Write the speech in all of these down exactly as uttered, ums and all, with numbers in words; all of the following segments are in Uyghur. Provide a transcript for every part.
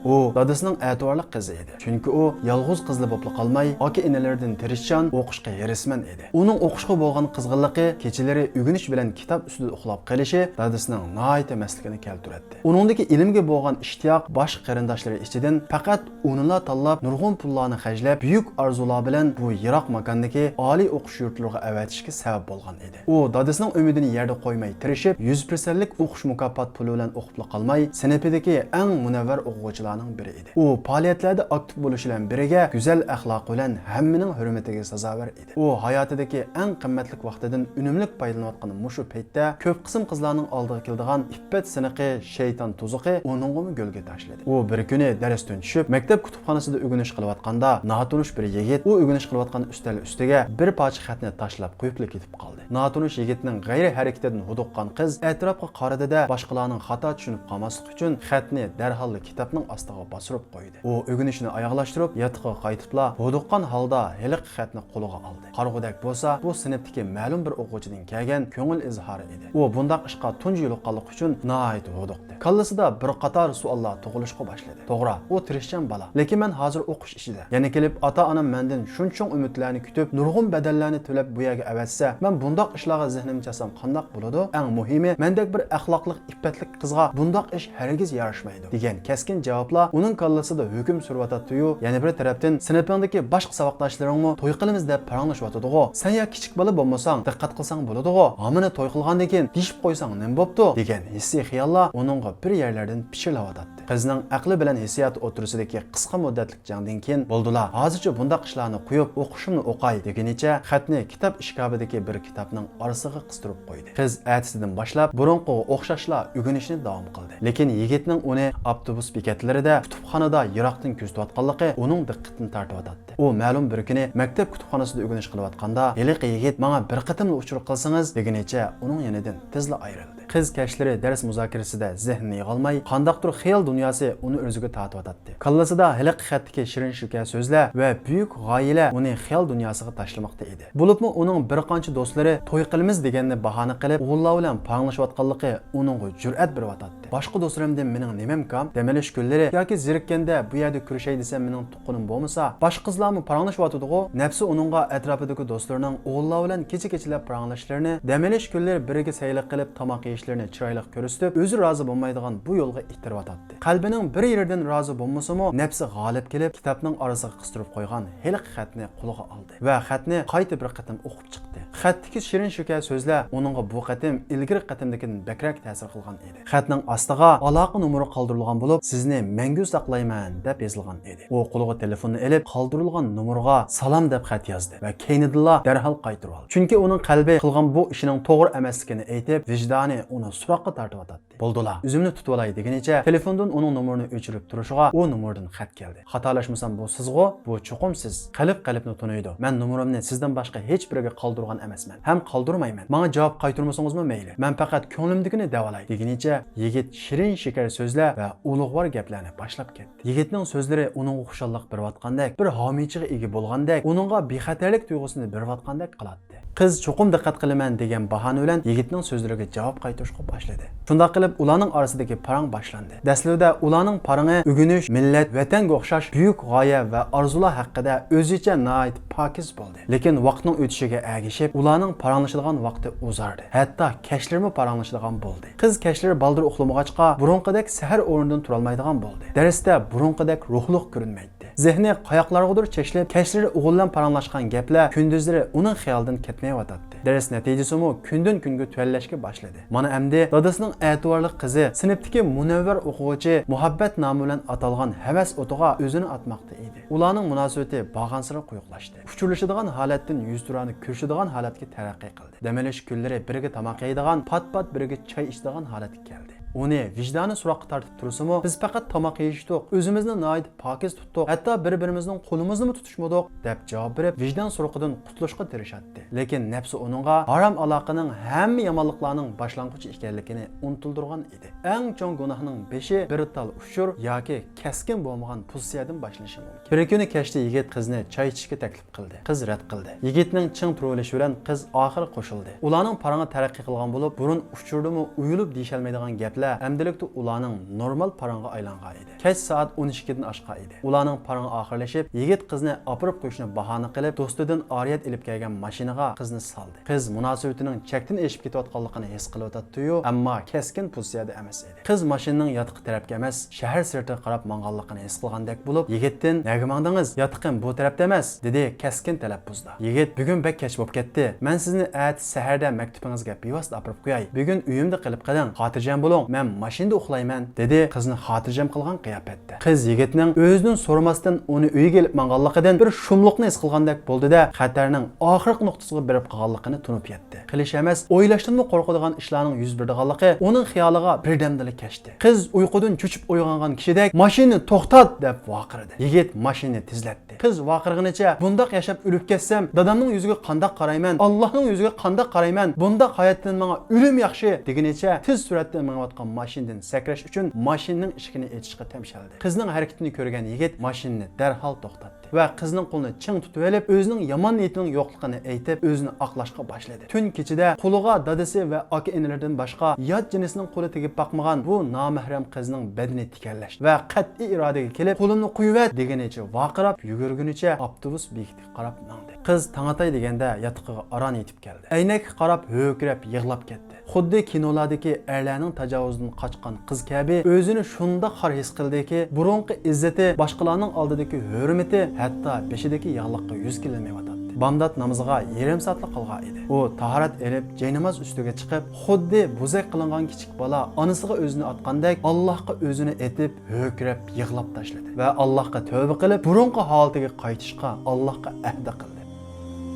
ئۇ دادىسىنىڭ ئەتىۋارلىق قىزى ئىدى. چۈنكى ئۇ يالغۇز قىزلا بولۇپلا قالماي، ئاكا-ئىنىلىرىدىن تىرىشچان، ئوقۇشقا ھېرىسمەن ئىدى. ئۇنىڭ ئوقۇشقا بولغان قىزغىنلىقى كېچىلىرى ئۆگىنىش بىلەن كىتاب ئۈستىدە ئۇخلاپ قېلىشى دادىسىنىڭ ناھايىتى مەستلىكىنى كەلتۈرەتتى. ئۇنىڭدىكى ئىلىمگە بولغان ئىشتىياق باشقا قېرىنداشلىرى ئىچىدىن پەقەت ئۇنىلا تاللاپ، نۇرغۇن پۇللارنى خەجلەپ، بۈيۈك ئارزۇلار بىلەن بۇ يىراق ماكاندىكى ئالىي ئوقۇش يۇرتلىرىغا ئەۋەتىشكە سەۋەب بولغان ئىدى. ئۇ دادىسىنىڭ ئۈمىدىنى يەردە قويماي تىرىشىپ، يۈز پىرسەنتلىك ئوقۇش مۇكاپات پۇلى بىلەن ئوقۇپلا قالماي، سىنىپىدىكى ئەڭ مۇنەۋۋەر ئوقۇغۇچىلارنىڭ بىرى ئىدى. ئۇ پائالىيەتلەردە ئاكتىپ بولۇش بىلەن بىرگە، گۈزەل ئەخلاقى بىلەن ھەممىنىڭ ھۆرمىتىگە سازاۋەر ئىدى. ئۇ ھاياتىدىكى ئەڭ قىممەتلىك ۋاقتىدىن ئۈنۈملۈك پايدىلىنىۋاتقان مۇشۇ پەيتتە كۆپ قىسىم قىزلارنىڭ ئالدىغا كېلىدىغان ئىپپەت سىنىقى، شەيتان تۇزىقى ئۇنىڭغىمۇ گۆلگە تاشلىدى. ئۇ بىر كۈنى دەرستىن چۈشۈپ، مەكتەپ كۇتۇپخانىسىدا ئۆگىنىش قىلىۋاتقاندا، ناتونۇش بىر يىگىت ئۇ ئۆگىنىش قىلىۋاتقان ئۈستەل ئۈستىگە بىر پارچە خەتنى تاشلاپ قويۇپلا كېتىپ قالدى. ناتونۇش يىگىتنىڭ غەيرىي ھەرىكىتىدىن ھودۇققان قىز ئەتراپقا قارىدى-دە، باشقىلارنىڭ خاتا چۈشىنىپ قالماسلىقى ئۈچۈن خەتنى دەرھاللا كىتابنىڭ ئاستىغا باستۇرۇپ قويدى. ئۇ ئۆگىنىشىنى ئاياغلاشتۇرۇپ، ياتىقىغا قايتىپلا، ھودۇققان ھالدا ھېلىقى خەتنى قولىغا ئالدى. قارىغۇدەك بولسا، بۇ سىنىپتىكى مەلۇم بىر ئوقۇغۇچىدىن كەلگەن كۆڭۈل ئىزھارى ئىدى. ئۇ بۇنداق ئىشقا تۇنجى يولۇققانلىقى ئۈچۈن ناھايىتى ھودۇقتى. كاللىسىدا بىر قاتار سوئاللار تۇغۇلۇشقا باشلىدى. توغرا، ئۇ تىرىشچان بالا، لېكىن مەن ھازىر ئوقۇش ئىچىدە. يەنە كېلىپ ئاتا-ئانام مەندىن شۇنچە چوڭ ئۈمىدلەرنى كۈتۈپ، نۇرغۇن بەدەللەرنى تۆلەپ بۇ يەرگە ئەۋەتسە، مەن بۇنداق ئىشلارغا زېھنىمنى چاچسام قانداق بولىدۇ؟ ئەڭ مۇھىمى، مەندەك بىر ئەخلاقلىق، ئىپپەتلىك قىزغا بۇنداق ئىش ھەرگىز ياراشمايدۇ، دېگەن كەسكىن جاۋابلار ئۇنىڭ كاللىسىدا ھۆكۈم سۈرۈۋاتاتتىيۇ، يەنە بىر تەرەپتىن، سىنىپىڭدىكى باشقا ساۋاقداشلىرىڭمۇ توي قىلىمىز دەپ پاراڭلىشىۋاتىدىغۇ، سەن يا كىچىك بالا بولمىساڭ، دىققەت قىلساڭ بولىدىغۇ، ھامىنى توي قىلغاندىن كېيىن دېيىشىپ قويساڭ نېمە بوپتۇ؟ دېگەن ھېسسىي خىياللار ئۇنىڭغا بىر يەرلەردىن پىچىرلاۋاتاتتى. قىزنىڭ ئەقلى بىلەن ھېسسىياتى ئوتتۇرىسىدىكى قىسقا مۇددەتلىك جەڭدىن كېيىن، بولدىلا، ھازىرچە بۇنداق ئىشلارنى قويۇپ، ئوقۇشۇمنى ئوقاي، دېگىنىچە خەتنى كىتاب ئىشكاپىدىكى بىر كىتابنىڭ ئارىسىغا قىستۇرۇپ قويدى. قىز ئەتىسىدىن باشلاپ بۇرۇنقىغا ئوخشاشلا ئۆگىنىشىنى داۋام قىلدى. لېكىن يىگىتنىڭ ئۇنى ئاپتوبۇس بېكەتلىرىدە، كۇتۇپخانىدا يىراقتىن كۆزىتىۋاتقانلىقى ئۇنىڭ دىققىتىنى تارتىۋاتاتتى. ئۇ مەلۇم بىر كۈنى مەكتەپ كۇتۇپخانىسىدا ئۆگىنىش قىلىۋاتقاندا، ھېلىقى يىگىت ماڭا بىر قېتىملا ئۇچۇر قىلسىڭىز، دېگىنىچە ئۇنىڭ يېنىدىن تېزلا ئايرىلدى. قىز كەچلىرى دەرس مۇزاكىرىسىدە زېھنىنى يىغالماي، قانداقتۇر خىيال دۇنياسى ئۇنى ئۆزىگە تارتىۋاتاتتى. كاللىسىدا ھېلىقى خەتتىكى شېرىن شېكەر سۆزلەر ۋە بۈيۈك غايىلەر ئۇنى خىيال دۇنياسىغا تاشلىماقتا ئىدى. بولۇپمۇ ئۇنىڭ بىر قانچە دوستلىرى توي قىلىمىز دېگەننى باھانە قىلىپ، ئوغۇللار بىلەن پاراڭلىشىۋاتقانلىقى ئۇنىڭغا جۈرئەت بېرىۋاتاتتى. باشقا دوستلىرىمدىن مېنىڭ نېمەم كام؟ دەم ئېلىش كۈنلىرى ياكى زېرىككەندە بۇ يەردە كۆرۈشەي دېسەم، مېنىڭ تۇغقىنىم بولمىسا، باشقا قىزلارمۇ پاراڭلىشىۋاتىدىغۇ. نەپسى ئۇنىڭغا ئەتراپىدىكى دوستلىرىنىڭ ئوغۇللار بىلەن كېچە-كېچىلەپ پاراڭلىشىشلىرىنى، دەم ئېلىش كۈنلىرى بىرگە سەيلە قىلىپ تاماق يېيىشلىرىنى چىرايلىق كۆرسىتىپ، ئۆزى رازى بولمايدىغان بۇ يولغا ئىتتىرىۋاتاتتى. قەلبىنىڭ بىر يېرىدىن رازى بولمىسىمۇ، نەپسى غالىب كېلىپ، كىتابنىڭ ئارىسىغا قىستۇرۇپ قويغان ھېلىقى خەتنى قولىغا ئالدى ۋە خەتنى قايتا بىر قېتىم ئوقۇپ چىقتى. خەتتىكى شېرىن شېكەر سۆزلەر ئۇنىڭغا بۇ قېتىم ئىلگىرىكى قېتىمدىكىدىن بەكرەك تەسىر قىلغان ئىدى. خەتنىڭ ئاستىغا ئالاقە نومۇرى قالدۇرۇلغان بولۇپ، سىزنى مەڭگۈ ساقلايمەن، دەپ يېزىلغان ئىدى. ئۇ قولىغا تېلېفوننى ئېلىپ، قالدۇرۇلغان نومۇرغا سالام دەپ خەت يازدى ۋە كەينىدىنلا دەرھال قايتۇرۇۋالدى. چۈنكى ئۇنىڭ قەلبى قىلغان بۇ ئىشىنىڭ توغرا ئەمەسلىكىنى ئېيتىپ، ۋىجدانى ئۇنى سوراققا تارتىۋاتاتتى. بولدىلا، ئۆزۈمنى تۇتۇۋالاي، دېگىنىچە تېلېفوندىن ئۇنىڭ نومۇرىنى ئۆچۈرۈپ تۇرۇشىغا ئۇ نومۇردىن خەت كەلدى. خاتالاشمىسام بۇ سىزغۇ؟ بۇ چوقۇم سىز. قەلب قەلبنى تونۇيدۇ. مەن نومۇرۇمنى سىزدىن باشقا ھېچ بىرىگە قالدۇرغان ئەمەسمەن ھەم قالدۇرمايمەن. ماڭا جاۋاب قايتۇرمىسىڭىزمۇ مەيلى. مەن پەقەت كۆڭلۈمدىكىنى دەۋالاي، دېگىنىچە يىگىت شېرىن شېكەر سۆزلەر ۋە ئۇلۇغۋار گەپلەرنى باشلاپ كەتتى. يىگىتنىڭ سۆزلىرى ئۇنىڭغا خۇشاللىق بېرىۋاتقاندەك، بىر ھامىيچىغا ئىگە بولغاندەك، ئۇنىڭغا بىخەتەرلىك تۇيغۇسىنى بېرىۋاتقاندەك قىلاتتى. قىز چوقۇم دىققەت قىلىمەن دېگەن باھانە بىلەن يىگىتنىڭ سۆزلىرىگە جاۋاب قايتۇرۇشقا باشلىدى. شۇنداق قىلىپ ئۇلارنىڭ ئارىسىدىكى پاراڭ باشلاندى. دەسلىۋىدە ئۇلارنىڭ پارىڭى ئۆگىنىش، مىللەت، ۋەتەنگە ئوخشاش بۈيۈك غايە ۋە ئارزۇلار ھەققىدە ئۆزىچە ناھايىتى پاكىز بولدى. لېكىن ۋاقىتنىڭ ئۆتۈشىگە ئەگىشىپ، ئۇلارنىڭ پاراڭلىشىدىغان ۋاقتى ئۇزاردى. ھەتتا كەچلىرىمۇ پاراڭلىشىدىغان بولدى. قىز كەچلىرى بالدۇر ئۇخلىمىغاچقا، بۇرۇنقىدەك سەھەر ئورنىدىن تۇرالمايدىغان بولدى. دەرستە بۇرۇنقىدەك روھلۇق كۆرۈنمەيتتى. زېھنى قاياقلارغىدۇر چەشلەپ، كەچلىرى ئوغۇل بىلەن پاراڭلاشقان گەپلەر كۈندۈزلىرى ئۇنىڭ خىيالىدىن كەتمەيۋاتاتتى. دەرس نەتىجىسىمۇ كۈندىن-كۈنگە تۆۋەنلەشكە باشلىدى. مانا ئەمدى دادىسىنىڭ ئەتىۋارلىق قىزى، سىنىپتىكى مۇنەۋۋەر ئوقۇغۇچى، مۇھەببەت نامى بىلەن ئاتالغان ھەۋەس ئوتىغا ئۆزىنى ئاتماقتا ئىدى. ئۇلارنىڭ مۇناسىۋىتى بارغانسېرى قويۇقلاشتى. ئۇچۇرلىشىدىغان ھالەتتىن يۈزتۇرانە كۆرۈشىدىغان ھالەتكە تەرەققىي قىلدى. دەم ئېلىش كۈنلىرى بىرگە تاماق يەيدىغان، پات-پات بىرگە چاي ئىچىدىغان ھالەتكە كەلدى. ئۇنى ۋىجدانى سوراققا تارتىپ تۇرسىمۇ، بىز پەقەت تاماق يېيىشتۇق، ئۆزىمىزنى ناھايىتى پاكىز تۇتتۇق، ھەتتا بىر-بىرىمىزنىڭ قولىمىزنىمۇ تۇتۇشمىدۇق، دەپ جاۋاب بېرىپ، ۋىجدان سوراقىدىن قۇتۇلۇشقا تىرىشاتتى. لېكىن نەپسى ئۇنىڭغا ھارام ئالاقىنىڭ ھەممە يامانلىقلارنىڭ باشلانغۇچى ئىكەنلىكىنى ئۇنتۇلدۇرغان ئىدى. ئەڭ چوڭ گۇناھنىڭ بېشى بىر تال ئۇچۇر ياكى كەسكىن بولمىغان پوزىتسىيەدىن باشلىنىشى مۇمكىن. بىر كۈنى كەچتە يىگىت قىزنى چاي ئىچىشكە تەكلىپ قىلدى. قىز رەت قىلدى. يىگىتنىڭ چىڭ تۇرۇۋېلىشى بىلەن قىز ئاخىرى قوشۇلدى. ئۇلارنىڭ پارىڭى تەرەققىي قىلغان بولۇپ، بۇرۇن ئۇچۇردىمۇ ئۇيۇلۇپ دېيىشەلمەيدىغان گەپ ئەمدىلىكتە ئۇلارنىڭ نورمال پاراڭغا ئايلانغان ئىدى. كەچ سائەت ئون ئىككىدىن ئاشقان ئىدى. ئۇلارنىڭ پاراڭى ئاخىرلىشىپ، يىگىت قىزنى ئاپىرىپ قويۇشنى باھانە قىلىپ، دوستىدىن ئارىيەت ئېلىپ كەلگەن ماشىنىغا قىزنى سالدى. قىز مۇناسىۋىتىنىڭ چەكتىن ئېشىپ كېتىۋاتقانلىقىنى ھېس قىلىۋاتاتتى-يۇ، ئەمما كەسكىن پوزىتسىيەدە ئەمەس ئىدى. قىز ماشىنىنىڭ ياتىقى تەرەپكە ئەمەس، شەھەر سىرتىغا قاراپ ماڭغانلىقىنى ھېس قىلغاندەك بولۇپ، يىگىتتىن، «نەگە ماڭدىڭىز؟ ياتىقىم بۇ تەرەپتە ئەمەس» دېدى كەسكىن تەلەپپۇزدا. يىگىت، «بۈگۈن بەك كەچ بولۇپ كەتتى. مەن سىزنى ئەتە سەھەردە مەكتىپىڭىزگە بىۋاسىتە ئاپىرىپ قوياي. بۈگۈن ئۆيۈمدە قېلىپ قېلىڭ. خاتىرجەم بولۇڭ، مەن ماشىنىدا ئۇخلايمەن» دېدى قىزنى خاتىرجەم قىلغان قىياپەتتە. قىز يىگىتنىڭ ئۆزىدىن سورىماستىن ئۇنى ئۆيىگە ئېلىپ ماڭغانلىقىدىن بىر شۇملۇقنى ھېس قىلغاندەك بولدى-دە، خەتەرنىڭ ئاخىرقى نۇقتىسىغا بېرىپ قالغانلىقىنى تونۇپ يەتتى. قىلىش ئەمەس، ئويلاشتىنمۇ قورقىدىغان ئىشلارنىڭ يۈز بېرىدىغانلىقى ئۇنىڭ خىيالىغا بىردەمدىلا كەچتى. قىز ئۇيقۇدىن چۆچۈپ ئويغانغان كىشىدەك، «ماشىنىنى توختات!» دەپ ۋارقىرىدى. يىگىت ماشىنىنى تېزلەتتى. قىز ۋارقىرىغىنىچە، «بۇنداق ياشاپ ئۆلۈپ كەتسەم، دادامنىڭ يۈزىگە قانداق قارايمەن؟ ئاللاھنىڭ يۈزىگە قانداق قارايمەن؟ بۇنداق ھاياتتىن ماڭا ئۆلۈم ياخشى» دېگىنىچە تېز سۈرئەتتە مېڭىۋاتقان ماشىنىدىن سەكرەش ئۈچۈن ماشىنىنىڭ ئىشىكىنى ئېچىشقا تەمشەلدى. قىزنىڭ ھەرىكىتىنى كۆرگەن يىگىت ماشىنىنى دەرھال توختاتتى ۋە قىزنىڭ قولىنى چىڭ تۇتۇۋېلىپ، ئۆزىنىڭ يامان نىيىتىنىڭ يوقلۇقىنى ئېيتىپ، ئۆزىنى ئاقلاشقا باشلىدى. تۈن كېچىدە قولىغا دادىسى ۋە ئاكا-ئىنىلىرىدىن باشقا يات جىنسنىڭ قولى تېگىپ باقمىغان بۇ نامەھرەم قىزنىڭ بەدىنى تىكەنلەشتى ۋە قەتئىي ئىرادىگە كېلىپ، «قولۇمنى قويۇۋەت!» دېگىنىچە ۋارقىراپ يۈگۈرگىنىچە ئاپتوبۇس بېكىتىگە قاراپ ماڭدى. قىز تاڭ ئاتاي دېگەندە ياتىقىغا ئاران يېتىپ كەلدى. ئەينەككە قاراپ ھۆركىرەپ يىغلاپ كەتتى. خۇددى كىنولاردىكى ئەرلەرنىڭ تاجاۋۇزىدىن قاچقان قىز كەبى ئۆزىنى شۇنداق خار ھېس قىلدىكى، بۇرۇنقى ئىززىتى، باشقىلارنىڭ ئالدىدىكى ھۆرمىتى، ھەتتا بېشىدىكى ياغلىققا يۈز كېلەلمەيۋاتاتتى. بامدات نامىزىغا يېرىم سائەتلا قالغان ئىدى. ئۇ تاھارەت ئېلىپ، جايناماز ئۈستىگە چىقىپ، خۇددى بوزەك قىلىنغان كىچىك بالا ئانىسىغا ئۆزىنى ئاتقاندەك، ئاللاھقا ئۆزىنى ئېتىپ، ھۆركىرەپ يىغلاپ تاشلىدى ۋە ئاللاھقا تەۋبە قىلىپ، بۇرۇنقى ھالىتىگە قايتىشقا ئاللاھقا ئەھدە قىلدى.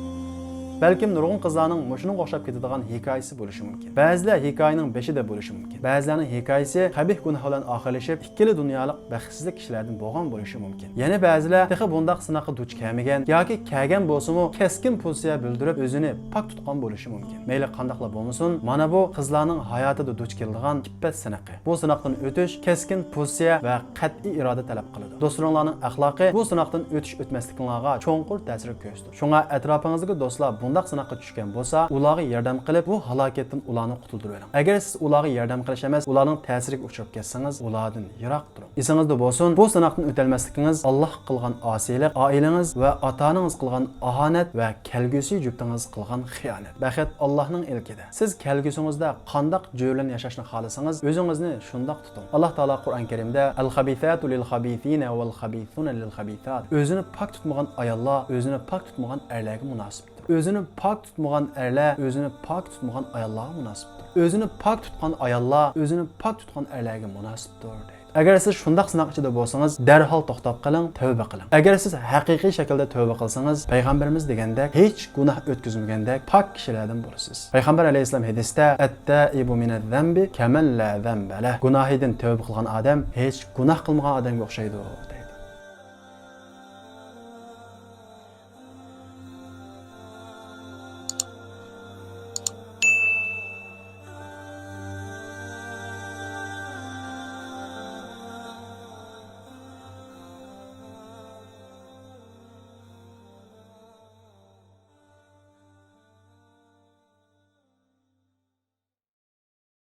بەلكىم نۇرغۇن قىزلارنىڭ مۇشۇنىڭغا ئوخشاپ كېتىدىغان ھېكايىسى بولۇشى مۇمكىن. بەزىلەر ھېكايىنىڭ بېشىدا بولۇشى مۇمكىن. بەزىلەرنىڭ ھېكايىسى قەبىھ گۇناھ بىلەن ئاخىرلىشىپ، ئىككىلا دۇنيالىق بەختسىزلىك كىشىلەردىن بولغان بولۇشى مۇمكىن. يەنە بەزىلەر تېخى بۇنداق سىناققا دۇچ كەلمىگەن ياكى كەلگەن بولسىمۇ، كەسكىن پوزىتسىيە بىلدۈرۈپ، ئۆزىنى پاك تۇتقان بولۇشى مۇمكىن. مەيلى قانداقلا بولمىسۇن، مانا بۇ قىزلارنىڭ ھاياتىدا دۇچ كېلىدىغان ئىپپەت سىنىقى. بۇ سىناقتىن ئۆتۈش كەسكىن پوزىتسىيە ۋە قەتئىي ئىرادە تەلەپ قىلىدۇ. دوستلىرىڭلارنىڭ ئەخلاقى بۇ سىناقتىن ئۆتۈش-ئۆتمەسلىكىڭلارغا چوڭقۇر تەسىر كۆرسىتىدۇ. شۇڭا ئەتراپىڭىزدىكى دوستلار بۇنداق سىناققا چۈشكەن بولسا، ئۇلارغا ياردەم قىلىپ، بۇ ھالاكەتتىن ئۇلارنى قۇتۇلدۇرۇۋېلىڭ. ئەگەر سىز ئۇلارغا ياردەم قىلىش ئەمەس، ئۇلارنىڭ تەسىرىگە ئۇچراپ كەتسىڭىز، ئۇلاردىن يىراق تۇرۇڭ. ئېسىڭىزدە بولسۇن، بۇ سىناقتىن ئۆتەلمەسلىكىڭىز ئاللاھقا قىلغان ئاسىيلىق، ئائىلىڭىز ۋە ئاتا-ئانىڭىزغا قىلغان ئاھانەت ۋە كەلگۈسى جۈپتىڭىزگە قىلغان خىيانەت. بەخت ئاللاھنىڭ ئىلكىدە. سىز كەلگۈسىڭىزدە قانداق جۆرىلەن ياشاشنى خالىسىڭىز، ئۆزىڭىزنى شۇنداق تۇتۇڭ. ئاللاھ تائالا قۇرئان كەرىمدە، «الخبيثات للخبيثين والخبيثون للخبيثات». ئۆزىنى پاك تۇتمىغان ئاياللار ئۆزىنى پاك تۇتمىغان ئەرلەرگە مۇناسىپتۇر. ئۆزىنى پاك تۇتمىغان ئەرلەر ئۆزىنى پاك تۇتمىغان ئاياللارغا مۇناسىپتۇر. ئۆزىنى پاك تۇتقان ئاياللار ئۆزىنى پاك تۇتقان ئەرلەرگە مۇناسىپتۇر، دەيدۇ. ئەگەر سىز شۇنداق سىناق ئىچىدە بولسىڭىز، دەرھال توختاپ قېلىڭ، تەۋبە قىلىڭ. ئەگەر سىز ھەقىقىي شەكىلدە تەۋبە قىلسىڭىز، پەيغەمبىرىمىز دېگەندەك، ھېچ گۇناھ ئۆتكۈزمىگەندەك پاك كىشىلەردىن بولىسىز. پەيغەمبەر ئەلەيھىسسالام ھەدىستە، «التائب من الذنب كمن لا ذنب له». گۇناھىدىن تەۋبە قىلغان ئادەم ھېچ گۇناھ قىلمىغان ئادەمگە ئوخشايدۇ، دەيدۇ.